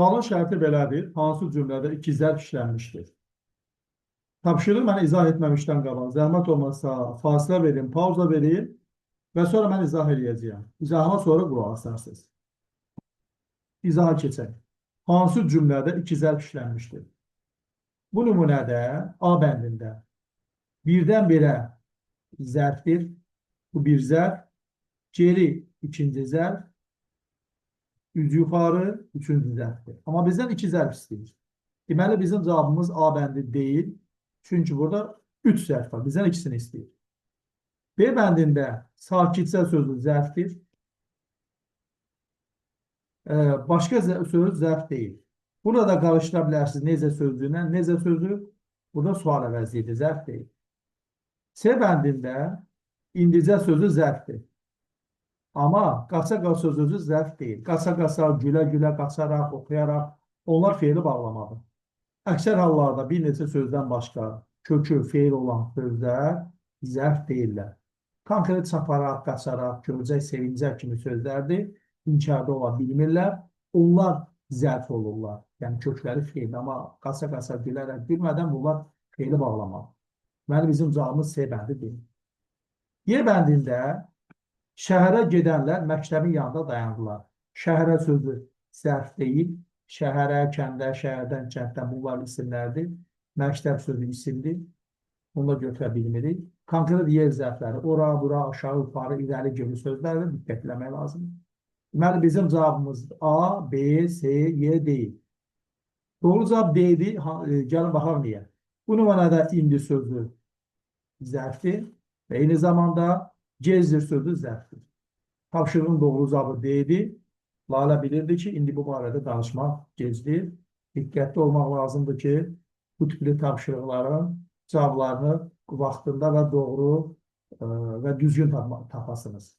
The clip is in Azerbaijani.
Sualın şərti belədir. Hansı cümlədə iki zərf işlənmişdir? Tapşırığı mən izah etməmişdən qabaq, zəhmət olmasa fasilə verin, pauza verin və sonra mən izah eləyəcəyəm. İzahıma sonra qulaq asarsınız. İzaha keçək. Hansı cümlədə iki zərf işlənmişdir? Bu nümunədə A bəndində birdən-birə zərfdir. Bu bir zərf. Geri ikinci zərf. Üz yuxarı üçüncü zərfdir. Amma bizdən iki zərf istəyir. Deməli, bizim cavabımız A bəndi deyil. Çünki burada üç zərf var. Bizdən ikisini istəyir. B bəndində sakitcə sözü zərfdir. Başqa söz zərf deyil. Burada da qarışdıra bilərsiniz necə sözlüyünə, necə sözü burada sual əvəzliyidir, zərf deyil. C bəndində indicə sözü zərfdir. Amma qaça-qaça sözü zərf deyil. Qaça-qaça, gülə-gülə, qaçaraq, oxuyaraq onlar feili bağlamadır. Əksər hallarda bir neçə sözdən başqa kökü feil olan sözlər zərf deyirlər. Konkret çaparaq, qaçaraq, görəcək, sevincək kimi sözlərdir. İnkarda ola bilmirlər. Onlar zərf olurlar. Yəni kökləri feil, amma qaça-qaça, gülərək, gülmədən bunlar feili bağlamalı. Deməli, bizim cavabımız C bəndi deyil. Y bəndində şəhərə gedənlər məktəbin yanında dayandılar. Şəhərə sözü zərf deyil. Şəhərə, kəndə, şəhərdən, kənddən bunlar isimlərdir. Məktəb sözü isimdir. Bunu da götürə bilmirik. Konkret yer zərfləri, ora, bura, aşağı, yuxarı, irəli, geri sözlərdir. Diqqət eləmək lazımdır. Deməli, bizim cavabımız A, B, C, Y deyil. Doğru cavab D-dir. Gəlin baxaq niyə. Bu nümunədə indi sözü zərfdir və eyni zamanda gezdir sözü zərfdir. Tapşırığın doğru cavabı D-dir. Lalə bilirdi ki, indi bu barədə danışmaq gecdir. Diqqətli olmaq lazımdır ki, bu tipli tapşırıqların cavablarını vaxtında və doğru və düzgün tapasınız.